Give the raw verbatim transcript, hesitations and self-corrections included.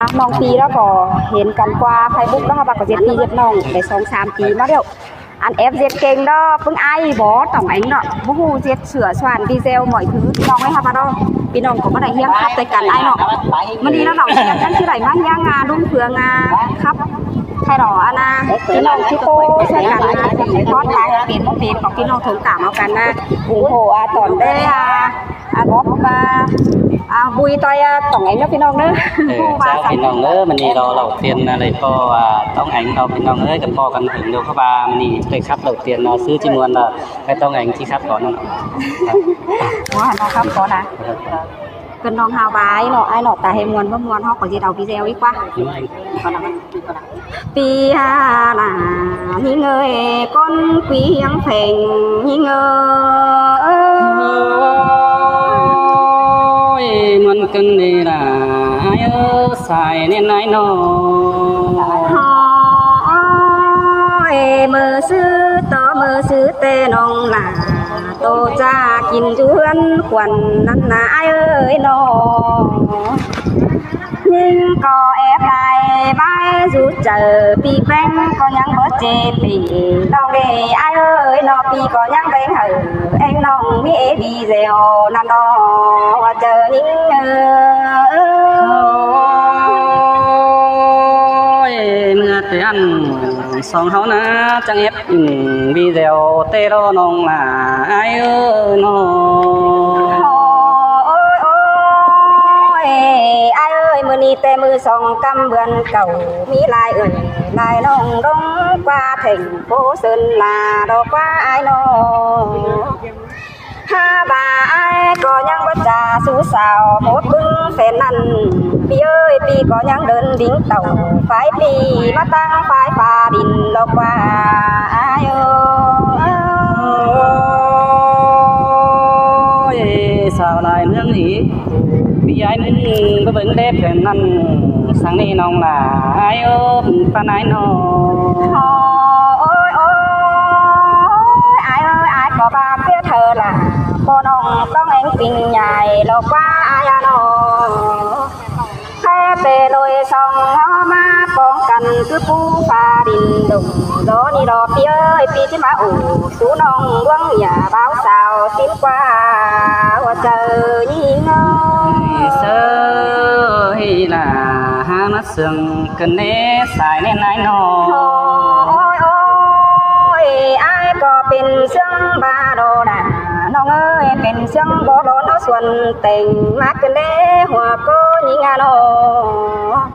ꞌNọng ꞌpi ꞌnớ ꞌcọ hên căn qua Facebook ꞌnớ hả, ꞌva ꞌcọ ꞌdệt ꞌpi ꞌdệt ꞌnọng đảy song sam ꞌpi ꞌmá ꞌlẹo. Ăn ép ꞌdệt ꞌkeng ꞌnớ, ꞌpứng ai bók ꞌtong ꞌnhắng ꞌnớ, báu ꞌhụ ꞌdệt sửa soạn video mọi thứ ꞌpi ꞌnọng ới hả, ꞌva ꞌnớ ꞌpi ꞌnọng ꞌcọ ꞌmá đảy ꞌhiếng khắp ꞌtoi căn ai ꞌnớ. ꞌMự ꞌnị ꞌnớ ꞌnọng ꞌsướng ꞌchí đảy ꞌmá ꞌhiếng ꞌa ꞌluống Phương ꞌa khắp. Hay đó ăn ꞌa ꞌpi ꞌnọng ꞌchí ꞌcọ ꞌsướng căn ꞌa ꞌpi ꞌnọng ꞌpẹn ꞌpẹn ꞌcọ ꞌpi ꞌnọng thông cảm au căn ꞌnớ, ủng hộ ꞌa tỏn đé ꞌa ꞌa góp ꞌa ꞌa bui ꞌtoi ꞌa ꞌtong ꞌnhắng ꞌnớ ꞌpi ꞌnọng ꞌnớ. Chao ꞌpi ꞌnọng ꞌnớ, ꞌmự ꞌnị ꞌlẹo ꞌlẹo tiên ꞌnớ đảy ꞌpo ꞌa ꞌtong ꞌnhắng ꞌnớ ꞌpi ꞌnọng ꞌnớ, căn ꞌpo căn hưng ꞌnớ khắp ꞌva ꞌmự ꞌnị đảy khắp ꞌlẹo tiên ꞌnớ ꞌsứ ꞌchí ꞌmuôn ꞌnớ, ꞌkhạy ꞌtong ꞌnhắng ꞌchí khắp ꞌcọ ꞌnớ. Ua hẳn ꞌnớ khắp ꞌcọ ꞌnớ. Căn ꞌnọng hảư ꞌva ai ꞌnớ, ai ꞌnớ ta hên ꞌmuôn báu ꞌmuôn ꞌhọt ꞌcọ ꞌdệt au video ꞌi ꞌquá. ꞌPi ꞌa ꞌla ꞌhịnh ơi, ꞌcốn ꞌquiến pheng ꞌhịnh ơi. Ôi, ꞌmuôn căn ꞌnị ꞌla ai ới sai ꞌnến ai ꞌnớ. Ôi, ꞌmự ꞌsứ ꞌtọ ꞌmự ꞌsứ ꞌtẹ ꞌnọng ꞌla ꞌtố ꞌchạ kin ꞌchu ꞌhướn khuôn ꞌnặn ꞌnớ ai ới ꞌnớ. ꞌNhính ꞌcọ ép lai bái dú chaư, ꞌpi ꞌpéng ꞌcọ ꞌnhắng báu ꞌchí ꞌpi ꞌnọng đé ai ới ꞌnớ, ꞌpi ꞌcọ ꞌnhắng ꞌpéng hảư ꞌeng ꞌnọng ꞌmí ꞌviđeo ꞌnặn ꞌnớ, ꞌhua chaư ꞌnhính ơi. Ôi, ꞌmưa ꞌtẹ ăn song ꞌháu ꞌnớ chắng ép ꞌviđeo ꞌtẹ ꞌló ꞌnọng ꞌla ai ới ꞌnớ. Ôi, ôi, ai ơi, ꞌmự ꞌnị ꞌtẹ ꞌmự song ꞌcắm bươn cáu, ꞌmí lai ưn lai ꞌnọng ꞌlống ꞌquá thành phố Sơn La ꞌló ꞌquá ai ꞌnớ. Hák ꞌva ai ꞌcọ ꞌnhắng báu ꞌchạ sú sao mốt ꞌpứng phén ꞌnặn, ꞌpi ơi, ꞌpi ꞌcọ ꞌnhắng đớn đính tảu phái ꞌpi ꞌmá ꞌtáng phái Pha Đin ꞌló ꞌquá ai ơi. Ôi, sao lai ꞌmướng ꞌnị ꞌpi ai ꞌmứng báu bớng đé phén ꞌnặn, sáng ꞌnị ꞌnọng ꞌla ai ới ꞌpứng ꞌpắn ai ꞌnớ. Ôi, ôi, ai ơi, ai ꞌcọ ꞌva ꞌpía thơ ꞌla ꞌpo ꞌnọng ꞌtong ꞌnhắng ꞌpính nhai ꞌló ꞌquá ai ꞌnớ. Khay ꞌtẹ ꞌlới song ꞌháu ꞌmá pong căn cứ pú Pha Đin đông, dó ꞌnị ꞌló ꞌpi ơi, ꞌpi ꞌchí ꞌmá ủ sú ꞌnọng ꞌluống ꞌnhá báo sao ꞌsịn ꞌquá ꞌhua chaư ꞌnhính ơi. Sơ hí ꞌla hák ꞌmá sương căn ꞌnê sai ꞌnến ai ꞌnớ. Ôi, ôi, ai ꞌcọ pên ꞌsướng ba đo đa ꞌnọng ơi, pên ꞌsướng bó đón ꞌnớ suôn têng ꞌmá căn ꞌnê ꞌhua ꞌcọ ꞌnhính ꞌnớ.